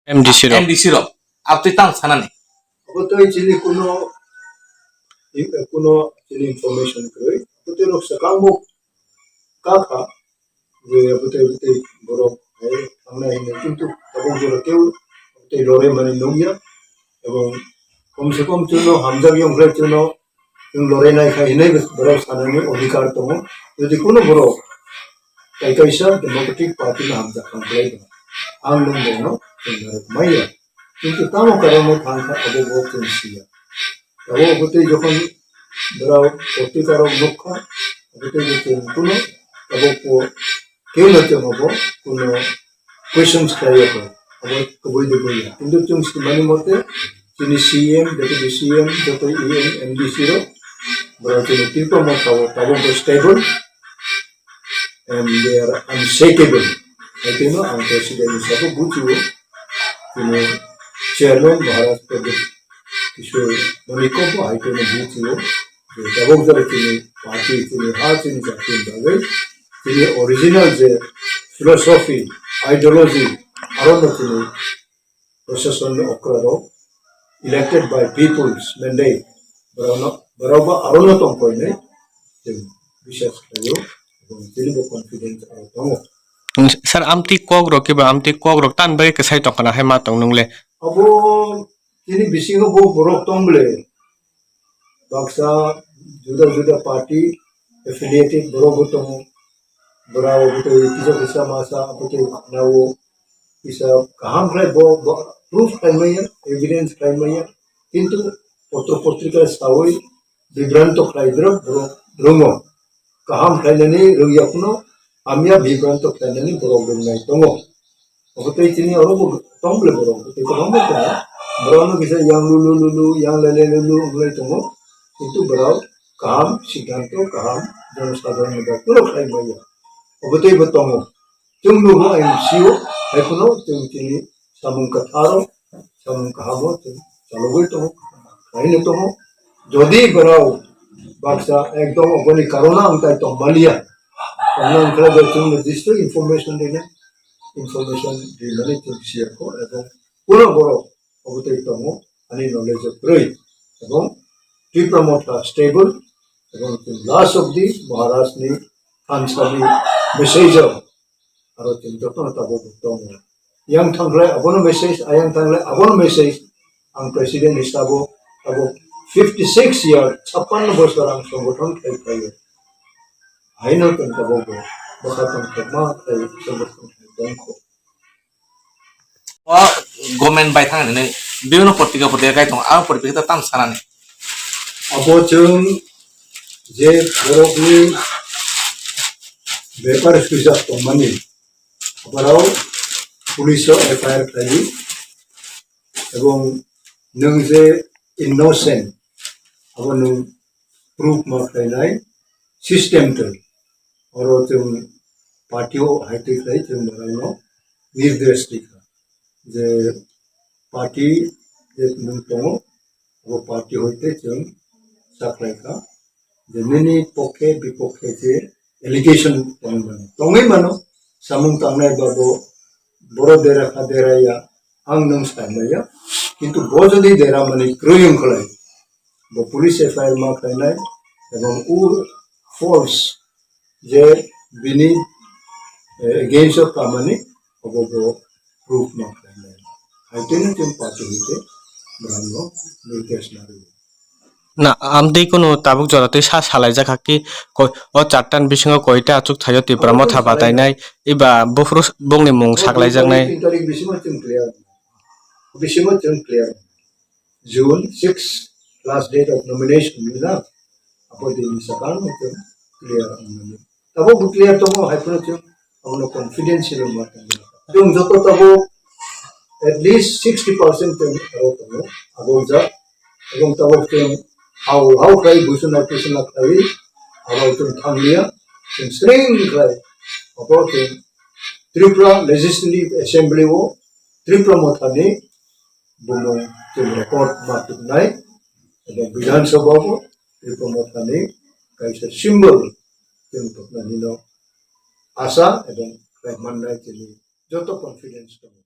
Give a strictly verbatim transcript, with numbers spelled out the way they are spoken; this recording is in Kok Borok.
M D C rok. M D C rok. Abotwi tang sanani. Abotwi chini kuno, kuno chini information kwrwi. Abotwi rok swkang bo kakha. Je abotwi abotwi borok hai thangnai hinwi kintu tabuk jora keu abotwi lorwi mani nukya. Ebong kom se kom chwngno hamjak yong khlai chwngno Chwng lorainai khai hinwi borok sanani odhikar tongo. Jodi kuno borok tai kaisa Democratic Party no hamjak kha khlai tongo, ang nwng bono chwng narwk maya. Kintu tamo karon no thang kha abo bo chwng siya. Abo obotwi jokhon borok potrika rok nuk kha, obotwi bo chwng kuno abo po Kebo chwng abo kuno questions khlaiya kho, abo kubui de buya. Kintu chwng swimani mote chini C M, Deputy C M, joto E M, M D C rok, borok chini Tripura motha o tabuk bo stable and they are unshakable. Haikhe no ang president hisabo buchiwo, chini chairman Maharaj Pradyut Kishore Manik bo haikhe no buchiwo. Tabuk jora chini party, chini ha, chini jati ni bagwi, chini original je philosophy, ideology, aro no chini procession ni okra rok, elected by people's mandate, borok no, borok bo aro no tong koi nai, chwng biswas khlaio, ebong chini bo confidence aro tongo. Sir, amtwi kok rok kiba amtwi kok rok tan bagwi kwsai tong khna hai ma tong nung le. Abo Chini bisingo bo borok tong bole. Baksa juda juda party affiliated borok bo tongo. Borok bo tei kisa kisa masa bo tei khwnao kisa kaham khlai bo, bo proof khlai maya, evidence khlai maya. Kintu potro potrika sawi bibranto khlai borok, borok rongo. Kaham khlainani rwngya phano hamya bibranto khlainani borok rwngnai tongo. Obo tei chini oro bo tong bole borok, tei kwbangma tongo. Borokno kisa yang lulu lulu, yang lele lulu wngwi tongo. Kintu borok kaham siddhanto, kaham jonosadharon ni bagwi khlai maya. Obo tei bo tongo. Chwng nugo M C O, hai phano chwng chini samung kwtharo, samung kahamo chwng chalogwi tongo, khlaino tongo. Jodi borok baksa ekdom oboni karona ang tai tong maliya. Ang nang khlai bo chwngno district information rina, information rinani chwng siya kho, ebong puno borok obo tei tongo, ani knowledge o kwrwi. Ebong Tipra Motha stable, ebong chwng last of the Maharaj ni thansani message o aro chwng jotono tabuk bo tongo. Yang thanglai abono message, ayang thanglai abono message, ang president hisabo tabuk fifty six year, chappanno bosor ang songgothon khai phaio. Haino chwng tabuk bo bwkha tongthokma khai songgothon khai tongkho. O government bai thang hinwi bibhinno potrika potrika kai tongo, ang potrika ta tam sanani. Abo chwng je borokni bepar swijak tongmani, abarok police o F I R khlaiwi, ebong nwng je innocent, abo nwng proof ma khlainai system twi. Oro chwng party o hai twi khlai chwng borokno nirdesh rikha je party je nwng tongo, abo party hoite chwng sakhlai kha je nini pokhe bipokhe je allegation tongwi mano, tongwi mano, samung tangnai ba bo boro dera kha dera ya, ang nwng sai maya, kintu bo jodi dera mani kwrwi wng khlai, bo police F I R ma khlainai, ebong u false je bini, eh, against o kamani obo bo proof ma khlainai. Hai tini chwng party hoite borokno nirdesh narwi. Na, amtwi kunu tabuk jora twi sa salaijak kha ki, ko-, o chartan bisingo koita achuk thaio Tipra Motha batainai, iba buphuru bongni mung saklaijaknai. Tin tarik bisingo chwng clear. Bisingo chwng clear. June six, last date of nomination ni na. Abo din sakang chwng clear wngnani. Tabuk bo clear tongo, hai phano chwng abono confidential wngma tongo. Chwng joto tabuk at least sixty percent chwng aro tongo, abongjak. Ebong tabuk chwng hao hao khlai buisona tuisona khlaiwi abo chwng thangliya, chwng sring khlai. Abo chwng Tripura Legislative Assembly o Tripura Mothani bumung chwng record ma tubunai, ebong Bidhan Sabha o Tripura Mothani kaisa symbol chwng tubunani no asa ebong khlai mannai chini joto confidence tongo.